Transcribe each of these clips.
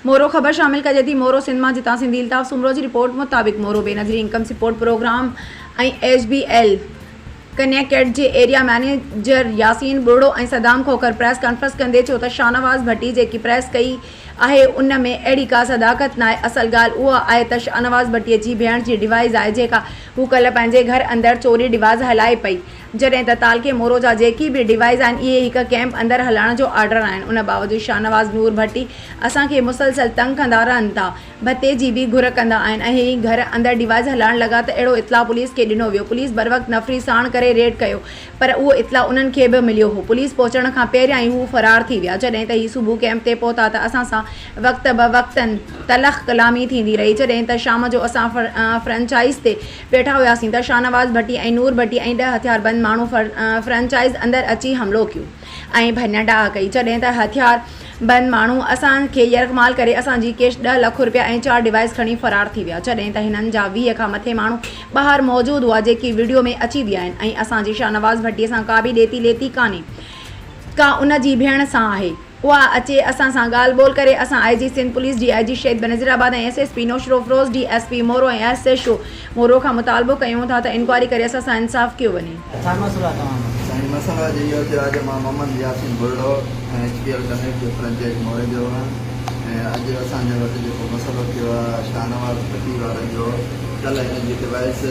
مورو خبر شامل ڪجي ٿي مورو سنڌ مان جتان سنڌي الطاف سومرو جي رپورٽ مطابق Moro Benazir income support programme ۽ H B L connect جي area manager Yasin Buriro ۽ Saddam Khokhar press conference ڪندي چيو ته شاهنواز ڀٽي جيڪي پريس ڪئي آهي ان ۾ اهڙي ڪا صداقت ناهي اصل ڳالهه اها آهي ته شاهنواز ڀٽي جي ڀيڻ جي ڊوائيز آهي جيڪا هو ڪلهه پنهنجي گهر اندر چوري ڊوائيز هلائي پئي جڏهن ته تعلقي مورو جا جيڪي به ڊوائيز آهن اهي هڪ ڪئمپ اندر هلائڻ جو آرڊر آهن ان باوجود شاهنواز نور ڀٽي اسان کي مسلسل تنگ ڪندا رهن ٿا ڀتي جي به گهر ڪندا آهن ۽ هي گهر اندر ڊوائيز هلائڻ لڳا ته اهڙو اطلاع پوليس کي ڏنو ويو پوليس بروقت نفري ساڻ ڪري ريڊ ڪيو پر اهو اطلاع انهن کي به مليو هو پوليس پهچڻ کان پهريان ئي هو فرار ٿي ويا جڏهن ته هي صبح ڪئمپ تي پهتا ته اسان سان وقت به وقتن تلخ ڪلامي ٿيندي رهي جڏهن ته شام جو اسان فرنچائز تي ويٺا هياسين ته شاهنواز ڀٽي ۽ نور ڀٽي ۽ ڏهه هٿياربند ماڻهو فرنچائز اندر اچي حملو ڪيو ۽ ڀڃ ڊاهه ڪئي جڏهن ته هٿيار بند ماڻهو اسان کي يرغمال ڪري اسان جي ڪيش ڏهه لک روپيا ۽ چار ڊوائيس کڻي فرار ٿي ويا جڏهن ته هنن جا 20 کان مٿي ماڻهو ٻاهر موجود هئا جيڪي وڊيو ۾ اچي ويا آهن ۽ اسان جي شاهنواز ڀٽي سان ڪا به ڏيتي ليتي ڪانهي ڪا ان جي ڀيڻ سان آهي. اها اچي اسان سان ڳالهه ٻولهه ڪري اسان I G Sindh police D I G Shaheed Benazirabad ۽ S S P Naushahro Feroze D S P Moro ۽ S H O Moro کان مطالبو ڪيون ٿا ته انڪوائري ڪري اسان سان انصاف ڪيو وڃي. ڇا مسئلو آهي توهان جو؟ سائين مسئلو اڄ اهو ٿيو آهي جو مان Muhammad Yasin Buriro ۽ H P L connect جو فرنچائز موري جو آهيان ۽ اڄ اسان جي وٽ جيڪو مسئلو ٿيو آهي شاهنواز ڀٽي وارن جو ڪلهه هنن جي ڊوائيس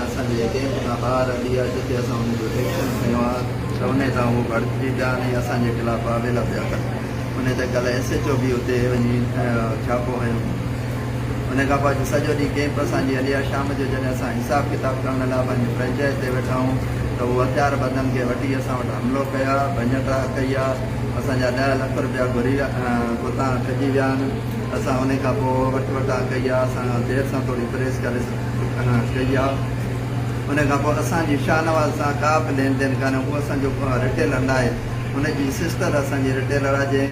اسان جي ڪيمپ کان ٻاهر هلي آهي جتي اسان ان جو ايڪشن کنيو آهي ته انهي تان هو ڀڙڪجي پيا ۽ اسان جي خلاف واويلا پيا ڪن. انهي تي ڪلهه ايس ايڇ او به اتي وڃي ڇاپو هنيو. انهي کان پوء اڄ سڄو ڏينهن ڪئمپ اسان جي هلي آ. شام جو جڏهن اسان حساب ڪتاب ڪرڻ لاء پنهنجي فرنچائز تي ويٺا آهيون ته هو هٿيار بندن کي وٺي اسان وٽ حملو ڪيا، ڀڃ ڊاهه ڪئي آ. اسان جا ڏهه لک روپيا گهري اتان کڄي ويا آهن. اسان انهي کان پوء وٺ وٺان ڪئي آ. اسان دير سان ٿوري پريس ڪري ڪئي آ. ان کان پوء اسان جي شاهنواز سان ڪا به لين دين ڪانهي، هو اسان جو ريٽيلر ناهي، هن جي سسٽر اسان جي ريٽيلر آهي، جنهن.